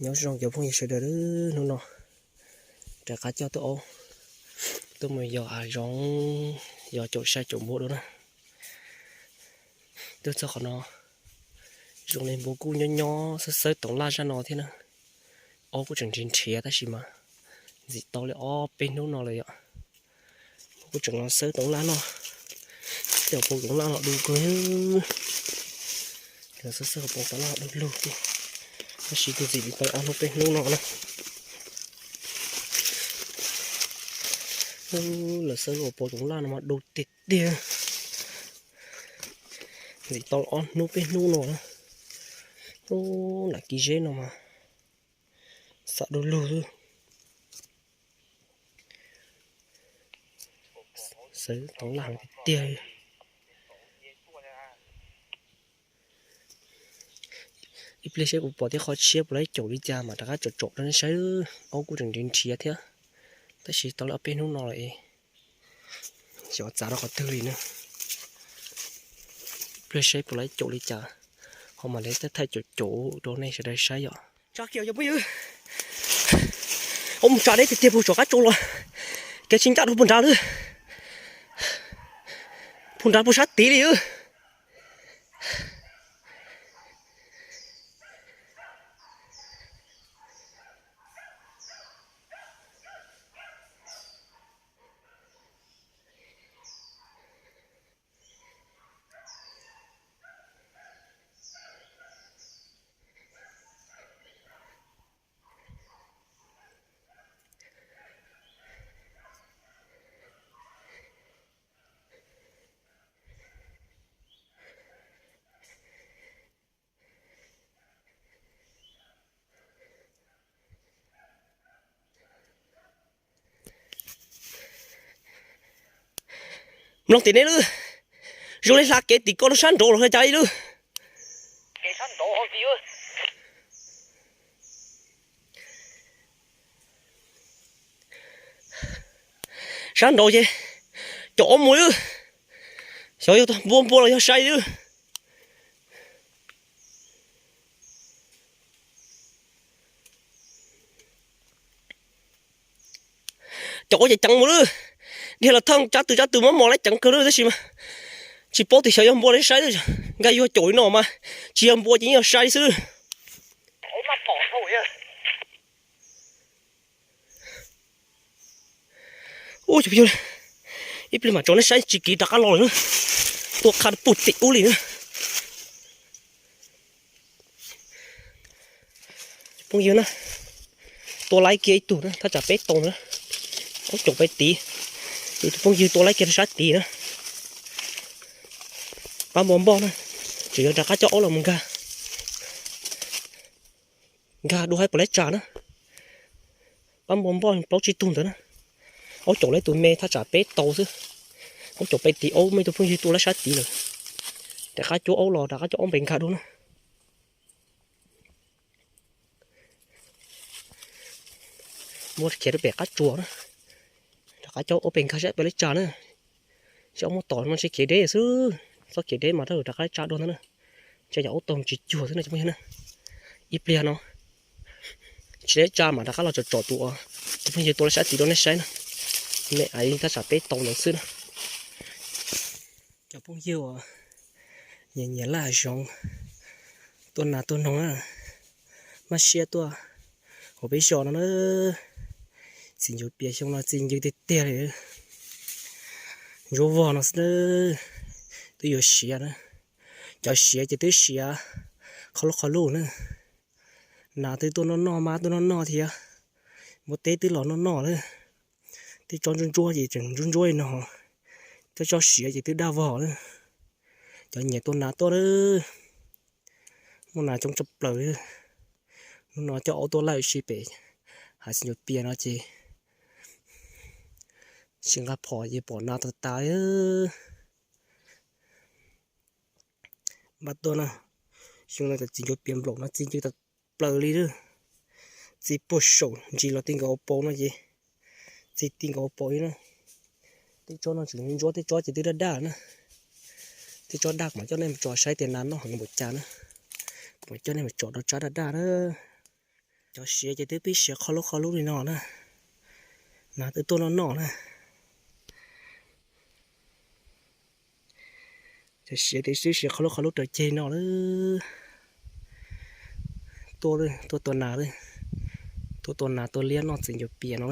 Nyob zoo cov phooj ywg sawv daws, hnub no rov qab coj tuaj aub, tuaj mus yos hav zoov, yos caum sai caum npua dua na. Tuaj txog qhov no, zoo li npua kuj nyob nyob xawb xawb toov laj zaj no thiab na. Aub kuj tseem nrhiav nrhiav tab sis mas ntxim tau li ob peb hnub no lawm yom. Kuj tseem los xawb toov laj noj, cov pua toov laj los du kawg. Los xawb xawb pua toov laj du lug thiab, tab sis kuj ntxim li tau ob hnub peb hnub no na. Los xawb pua toov laj no mas du tiag tiag, ntxim tau ob hnub peb hnub no na. Lam kis zeb no mas xam du lug xwb. Xawb toov laj heev tiag tiag. Ib pliag seb kuv pom tej qhov tshiab puas laib caum li cas mas rov qab tsom tsom rau nej saib. Aub kuj tseem nrhiav nrhiav thiab, tab sis tau li ob peb hnub no lawm, xyov txav rau qhov twg li na. Ib pliag seb puas laib caum li cas, ho mam li thaij caum caum rau nej sawv daws saib yom. Tsa kiag cov phooj ywg, aub mus tsa deb tiag tiag, puag tom qab tsua los, kev tsis ncaj rau puag nrad lawm, puag nrad puag sab tid li. Mloog tim nej lawm, zoo li hla kev tim ko rau sab nraud los cas li lawm. Sab nraud ces caum aub mus lawm, xyov yog npua npua los yog sai lawm. Caum aub ces ceev mus lawm, dhia los thaj tsab tw tsab tw mob mos lawm ceev kawg lawm tab sis mas tsis paub tias xyov yog npua los sai lawm. Nkaj yuag caum li no mas tsis yog npua ces yeej yog sai xwb lawm. Ua, ib pliag mam tso nej saib tsis kiv rov qab los lawm na. Tua qha puag tim ub li na. Phooj ywg na, tua laib kiag ib tug na, thaj tsam peb tau na. Aub caum pem tid, tus phooj ywg tua laib kiag rau sab tid na. Pab npua npoj na, tseem yuav rov qab coj aub los mus nkag, nkag dua saib puas laib tsa na. Pab npua npoj plaub tsib tug ntawd na. Aub caum lawm tus me thaj tsam peb tau xwb. Aub caum pem tid, aub me tus phooj ywg tua laib sab tid lawm. Rov qab cuab aub los rov qab coj aub npe nkag dua na. Muab khiav rau pem qab tsuas na, rov qab coj aub pem nkag saib puas laib tsa na. Xyov muab tom no ntshe khiav deb xwb, txhob khiav deb mas rov qab tsa dua ntawd na. Ntshe yog aub tau tsis cuag xwb no cov phooj ywg na. Ib pliag no tsis laib tsa mas rov qab los tsom tsom tus, tus phooj ywg tua laib sab tid rau nej saib na. Me ais li thaj tsam peb tau ntawd xwb na. Cov phooj ywg uas nyiam nyiam laj hav zoov, tuaj nas tuaj noog na, maj siab tuaj hauv peb zos no na. Txiv ncuav pias xyoo no txi ncw tiag tiag li. Ntsuab vog no xwb na, twb yuav siav na. Cov siav ces twb siav qhov lub qhov lub na. Nas twb tuaj noj noj, mab tuaj noj noj thiab, npua teb twb los noj noj lawm. Tej tsob ntsuab ntsuab ces tseem ntsuab ntsuab li no, tej tsob siav ces twb daj vog lawm. Cov nyiam tua nas tuaj lawm, muaj nas coob tshaj plaws li. Hnub no coj aub tuaj laij ua si pem hav txiv ncuav pias no ces tsis nqa phom ces pom nas tas tas li. Npaj tuaj na, xyoo no cov txiv ncuav pias nplaum no txi ncw tas plaws li lawm. Txi puag saum ntsis los ti nkaus hauv paus no ces txi ti nkaus hauv paus li na. Tej tsob no tseem ntsuab, tej tsob ces twb daj daj na. Tej tsob daj kuv mam coj nej mus tsom saib tias nas noj heev npaum cas na. Kuv mam coj nej mus tsom rau tsab daj daj na. Cov siav ces twb pib siav qhov lub qhov lub li no na. Nas twb tuaj noj noj na. Cov siav twb pib siav qhov lub qhov lub raws ceg no lawm. Tuaj, tuaj tua nas, tuaj tua nas tua liab noj txiv ncuav pias no.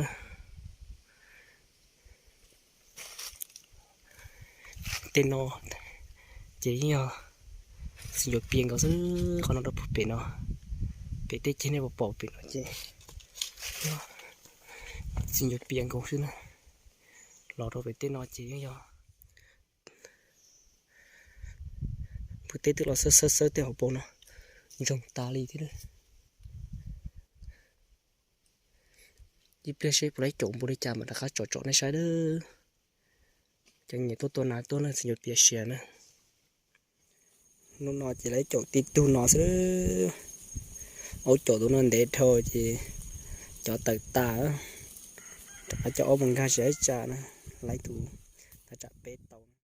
Tej no ces yeej yog txiv ncuav pias nkaus xwb, qhov no rau puag pem no. Pem tej ceg nej puas pom pem no ces txiv ncuav pias nkaus xwb na. Los rau pem tej no ces yeej yog puag tej twb los xawb xawb xawb tej hauv paus no ntsoog tas li thiab. Ib pliag seb puas laib caum npaum li cas mam rov qab tsom tsom nej saib lawm. Cov nyiam tuaj tua nas tuaj na, txiv ncuav pias siav na. Hnub no ces laib caum tib tug no xwb. Aub caum tus no ntev dhau ces cov tawm tas, rov qab coj aub mus nkag siav ib tsam na. Laib tus thaj tsam peb